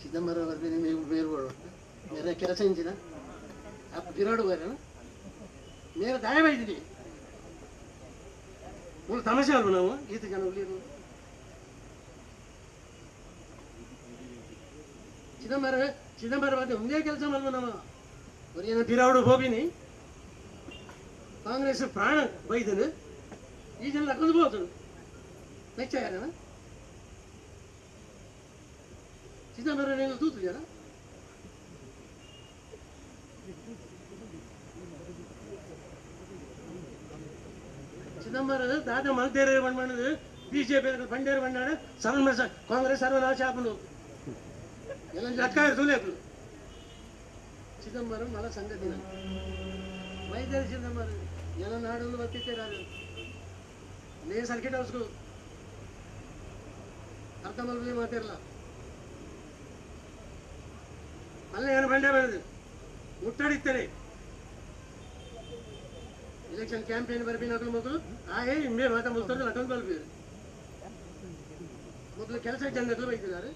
ಚಿದಂಬರ ಬರ್ಪಿನಿ ಬೇರು ಬೋಡು ಮೇರೆ ಕೆಲಸ ಇಂಚಿನ ಅಪ್ಪ ಬಿರಾಡು ಬರ ಮೇರೆ ದಾಯ ಬೈದಿನಿ ಮೂಲು ತಮಾಷೆ ಅಲ್ವ ನಾವು ಈತ ಜನ ಉಳಿರು ಚಿದಂಬರ ಚಿದಂಬರ ಬಂದು ಒಂದೇ ಕೆಲಸ ಮಲ್ವ ನಮ್ಮ ಒರಿಯನ ಬಿರಾಡು ಹೋಗಿನಿ ಕಾಂಗ್ರೆಸ್ ಪ್ರಾಣ ಬೈದನು ಈ ಜನ ಲಕ್ಕೊಂದು ಹೋದ್ರು ಮೆಚ್ಚ ಯಾರನ ಚಿದಂಬರ ನೀವು ತೂತು ಜನ ಚಿದಂಬರ ದಾದ ಮಲ್ತೇರೆ ಮಣ್ಣದು ಬಿಜೆಪಿ ಬಂಡೇರು ಬಂಡಾಡ ಸರ್ವನಾಶ ಕಾಂಗ್ರೆಸ್ ಸರ್ವನಾಶ ಆಪುಂಡು ಎಲ್ಲ ಲಕ್ಕ ತುಲೇಕು ಚಿದಂಬರಂ ಮಲ ಸಂಗತಿ ವೈದ್ಯರು ಚಿದಂಬರಂ ಎಲ್ಲ ನಾಡೊಂದು ಬರ್ತಿದ್ದಾರೆ ನೇ ಸರ್ಕಿಟ್ ಹೌಸ್ಕು ಅರ್ಥ ಮಲ್ಪಿ ಮಾತಿರಲ್ಲ ಅಲ್ಲೇ ಏನು ಬಂಡೆ ಬೆಳೆದು ಮುಟ್ಟಾಡಿತ್ತೇನೆ ಎಲೆಕ್ಷನ್ ಕ್ಯಾಂಪೇನ್ ಬರ್ಪಿನ ಮಕ್ಕಳು ಆಯೇ ಇಂಬೆ ಮಾತಾ ಮುಲ್ತಾರೆ ಲಕ್ಕಂದು ಬಲ್ಪಿದ್ರು ಮೊದಲು ಕೆಲಸ ಜನಗಳು ಬೈತಿದ್ದಾರೆ.